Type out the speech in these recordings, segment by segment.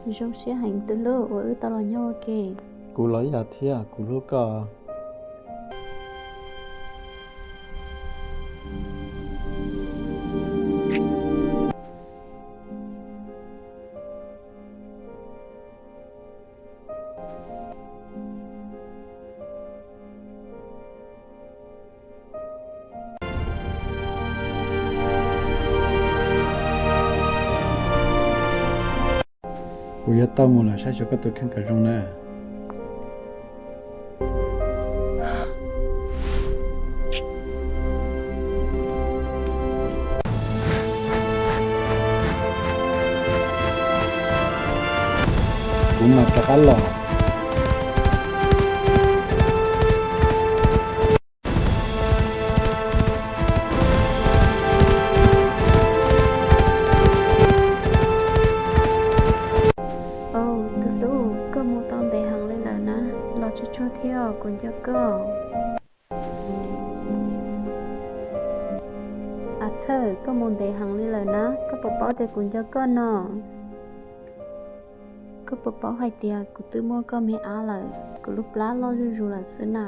Zoo siab heev tus hlub uas wb tau los nyob ua ke. Kuv los ib yam thiab, kuv hlub koj. Kuv yuav tau mus lawm, saib xyuas koj tus kheej kom zoo na. Kuv mam rov qab los. Au, tus hlub, koj mus tau ntev heev li lawm na, los tsuag tsuag thiab, kuv nco koj. Athawj, koj mus ntev heev li lawm na, koj puas paub tias kuv nco koj no? Koj puas paub hais tias kuv twb muaj koj me ab lawm, kuv lub plab loj zuj zus lawm xwb na.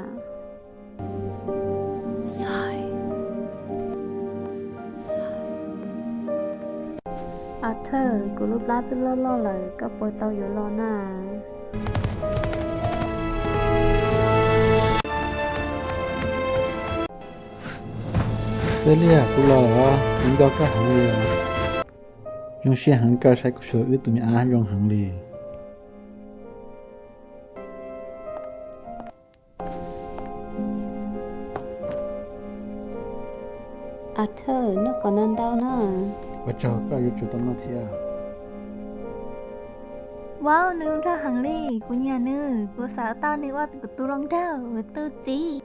Athawj, kuv lub plab twb loj loj lawm, koj puas tau yuav los na? Xeb Liaj, kuv los lawm, kuv nco koj heev li. Zoo siab heev koj saib kuv xyuas wb tus me ab zoo heev li. Athawj, noj kom ntau ntau na. Ua tsaug, koj yuav tsum tau noj thiab. Wow, nws zoo nraug heev li, kuv nyiam nws, kuv xav tau nws ua kuv tus hluas nraug, kuv tus txiv.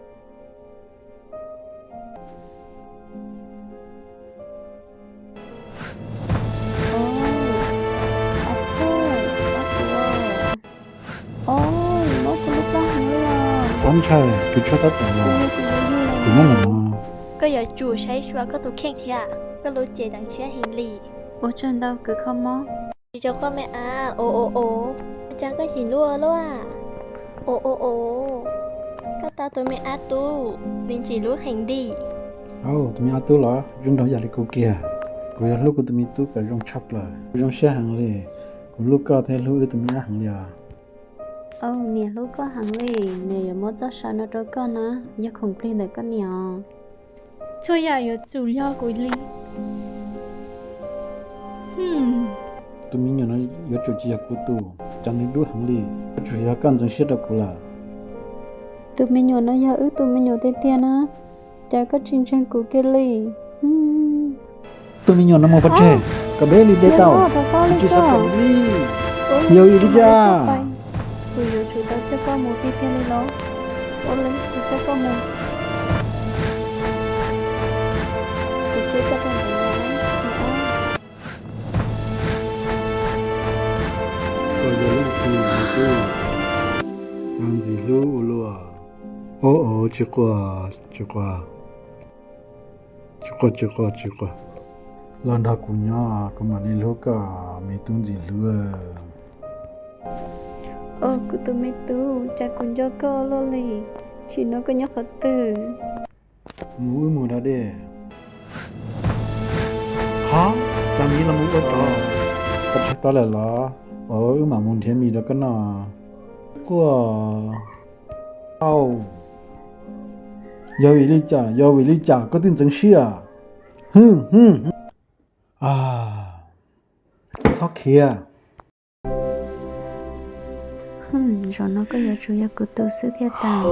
Txhob ntshai, kws tshuaj tab tom los, kuv nyob ntawm no. Koj yuav tsum saib xyuas koj tus kheej thiab, koj lub cev tseem siab heev li. Ua tsaug ntau kws kho mob. Tsis tso koj me ab, o o o, ua cas koj tsis hlub luaj? O o o, koj tau tus me ab tub, nws ntxim hlub heev li. Au, tus me ab tub los zoo nraug yam li kuv kiag. Kuv yuav hlub kuv tus me tub kom zoo tshaj plaws. Kuv zoo siab heev li, kuv hlub koj thiab hlub wb tus me ab heev li os. Au, niam hlub koj heev li, niam yuav muab txoj saw no rau koj na, yog khoom plig ntawm koj niam os. Txhua yam yuav tsum yog kuv li. Tus me nyuam no yuav tsum tsis yog kuv tus, cas nws dub heev li, yuav tsum yog koj ntxeev siab rau kuv lawm. Tus me nyuam no yog wb tus me nyuam tiag tiag na, cas koj tsis ntseeg kuv kiag li. Tus me nyuam no mus pov tseg, kom deb li deb tau, tsis xav kom li. Yog vim li cas? Kuv yuav tsum tau coj koj mus tiag tiag li los? Ua li kuv coj koj mus. Kuv coj koj rau ntawm no. Koj yog leej twg me tub? Cas ntxim hlub ua luaj. Au, tsis quaj, tsis quaj. Tsis quaj, tsis quaj, tsis quaj. Los nrog kuv nyob, kuv mam li hlub koj, me tub ntxim hlub. Au, kuv tus me tub, cas kuv nco koj luaj li, tsim no koj nyob qhov twg? Mus wb mus da dej. Hov, cas miv los mus ua tsov? Koj tseg koj lawm los? Au, wb mam mus nrhiav mis rau koj noj. Quaj. Au, yog vim li cas, yog vim li cas koj twb ntxeev siab? Hwm, hwm. Txhob khiav. Zaum no koj yuav tsum yog kuv tus xwb thiaj tau.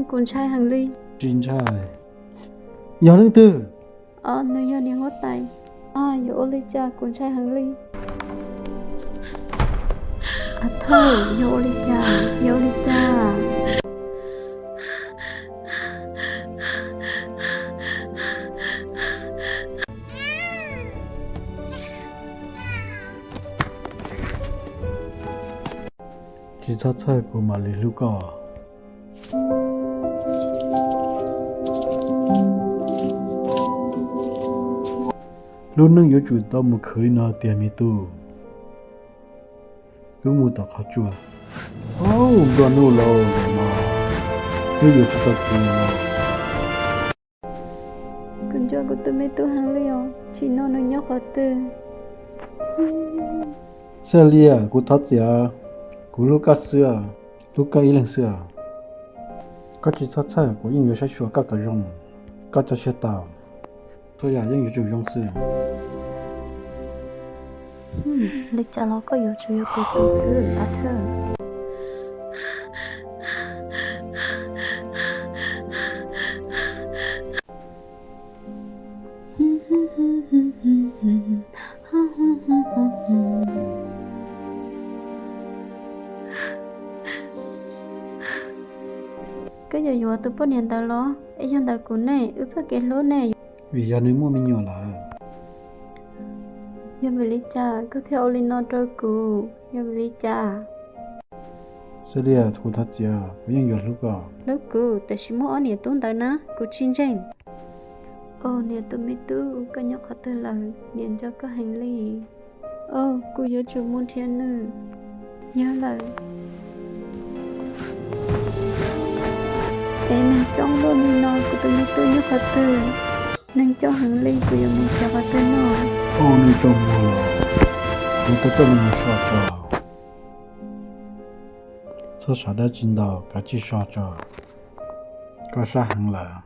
Kuv ntshai heev li. Tsis ntshai. Yog leej twg? Nws yog niam huab tais. Yuav ua li cas, kuv ntshai heev li. Athawj, yog ua li cas, yog ua li cas? Tsis txhob txhawj, kuv mam li hlub koj. Lub neej yuav tsum tau mus khwv li no tiag me tub. Wb mus tom qhov tsua. Au, nplua nuj lauj, no wb yuav tsis tau khwv li no. Kuv nco kuv tus me tub heev li os, tsis no nws nyob qhov twg? Xab Lias, kuv thov txim, kuv hlub koj xwb, hlub koj ib leeg xwb. Koj tsis txhob txhawj, kuv yeej yuav saib xyuas koj kom zoo, koj tso siab tau, txhua yam yeej yuav tsum zoo xwb. Li cas los koj yuav tsum yog kuv tus xwb Arthur. Koj yuav yuav tus poj niam ntawd los es yog ntawm kuv ne, wb txoj kev hlub ne? Vim yog nws muaj me nyuam lawm. Yog vim li cas koj thiaj ua li no rau kuv? Yog vim li cas? Xab Lias, kuv thov txim, kuv yeej yuav hlub koj. Hlub kuv, tiam sis muaj ob niam tub ntawd na, kuv tsis ntseeg. Au, niam tus me tub, koj nyob qhov twg lawm? Niam nco koj heev li. Au, kuv yuav tsum mus nrhiav nws. Yog lawm. Es neeg coob luaj li no, kuv tus me tub nyob qhov twg? Neeg coob heev li, kuv yuav mus nrhiav qhov twg no? Au, neeg coob mus lawm, kuv tau coj nws mus so tso. Txhob xav dab tsi ntau, kav tsij so tso. Koj sab heev lawm.